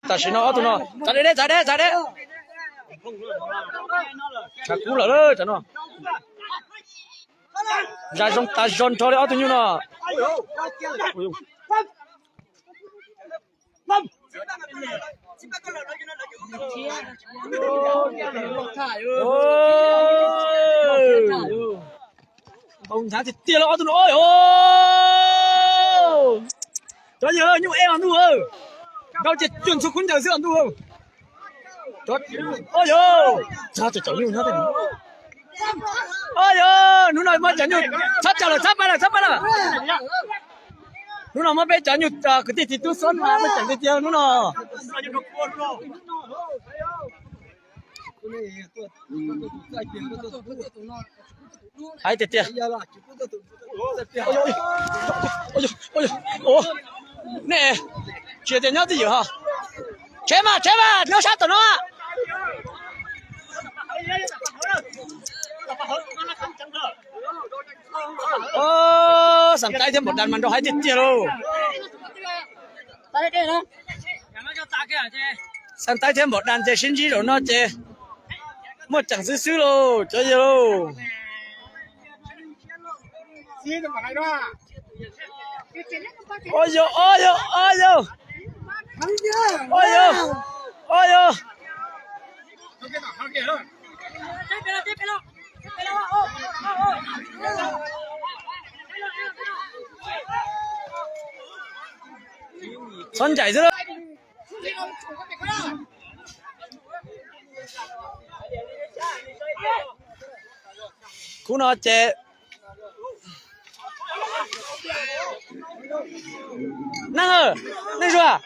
Tam sim no ob tug no txav deb deb, txav deb deb, txav deb. Tsav kub lawm tam no. Zam zoo tas zog nrho li ob tug nyuj no. Nrhav tiag tiag los ob tug no. Cov yawg, nyuj ej os ntuj, nrau ces cuag ntxhua khaub ncaws xwb os ntuj. Yog, yog, hnub no muaj cov nyuj txhob tsaws lawm, txhob pab lawm, txhob pab lawm. Hnub no muab peb cov nyuj kwv tij txiv tub xob no muaj ceem tiag tiag hnub no. Hais tiag tiag. Nej tsis tias nyob twj ywm ho. Tsheb mas, tsheb mas, nyob sab tom no. Xam Taib thiab Npaum Dam mas nrau hais tiag tiag lauj. Xam Taib thiab Npaum Dam ces sib ntsib zaum no ces muaj ceem xwb xwb lauj cov yawg lauj. Ua yog, ua yog, ua yog, ua yog, ua yog. Txhob ncaim xwb lauj. Khub no ces, Neej, Neej Zuag,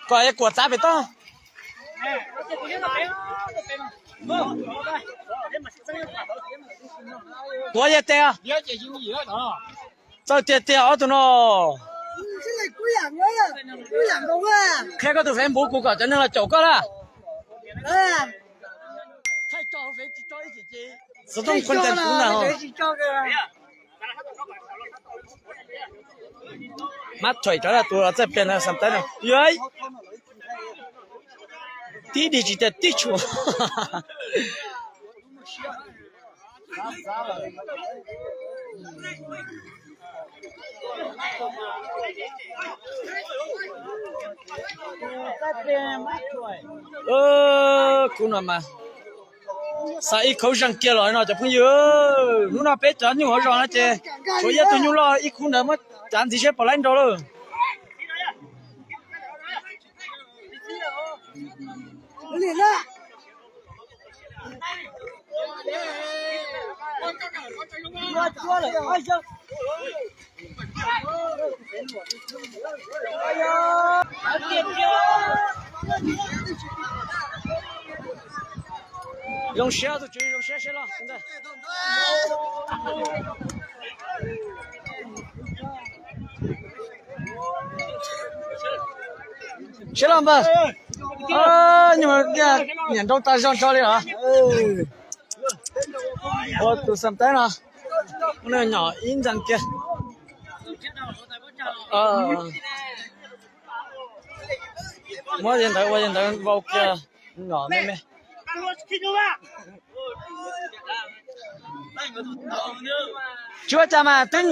kom kuam txav pem toj. Kuam yog tes. Txawj tiag tiag ob tug no. Qhia koj tus Facebook kuv kom cov neeg los caum koj lawm. Xov tooj khuab ntxees kuv ntag. Mab thuam cov tus txawj pliag ntawd Xam Taib no yog tib dig tsis tiag tib tshua. Kuv no mas xav ib khub zeeg kiag los no cov phooj ywg. Hnub no peb cov nyuj hauv zos no ces tshuav ib tug nyuj loj ib khub ntawd muab cav ntxiv seb puas laib nrau lawm. Zoo siab tus tswv, zoo siab seb los. Seb los npawg. Nyuam nrau tas zog nrho li os. Ua tus Xam Taib no, nyom ib ntxees kiag. Muab yawg ntawd ua yawg ntawd vau kiag, nyom me me. Tsis ua cas mas twb